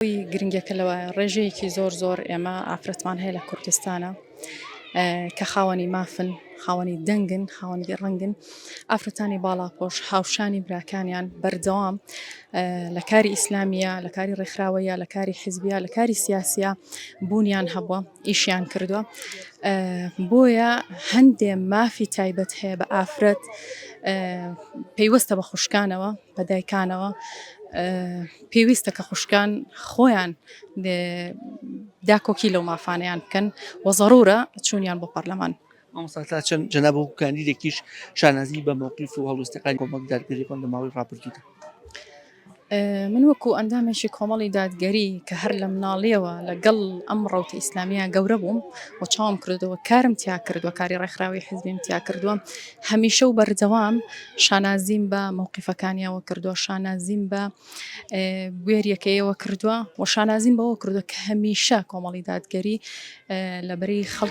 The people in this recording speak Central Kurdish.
گرنگیەکە لەوایە ڕێژەیەکی زۆر زۆر ئێمە ئافرەتمان هەیە لە کوردستانە کە خاوەنی مافن خاوەنی دەنگن خاوەنی ڕەنگن ئافرەتانی باڵاپۆش هاوشانی براکانیان بەردەوام لە کاری ئیسلامیە لە کاری ڕێکخراوەیە لە کاری حیزبیە لە کاری سیاسیە بوونیان هەبووە ئیشیان کردووە بۆیە هەندێ مافی تایبەت هەیە بە ئافرەت پەیوەستە بە خوشکانەوە بە دایکانەوە پێویستە کە خوشکان خۆیان داکۆکی لەو مافانەیان بکەن و زەرورە چوونیان بۆ پەرلەمان. مامۆستا تا چەند جەناب وەکو کاندیدێکیش شانازی بە مەوقیف و هەڵوێستەکانی کۆمەڵی دادگەری بکەن لە ماوەی ڕابردوودا؟ من وەکو ئەندامێکی کۆمەڵی دادگەری کە هەر لە مناڵیەوە لەگەڵ ئەم ڕەوتە ئیسلامیە گەورە بووم و چاوم کردەوە کارم تیا کردووە کاری ڕێکخراوی حزبیم تیا کردووە هەمیشە و بەردەوام شانازیم بە مەوقیفەکانیەوە کردووە شانازیم بە بوێریەکەیەوە کردووە و شانازیم بەوە کردووە کە هەمیشە کۆمەڵی دادگەری لە بەرەی خەڵکی.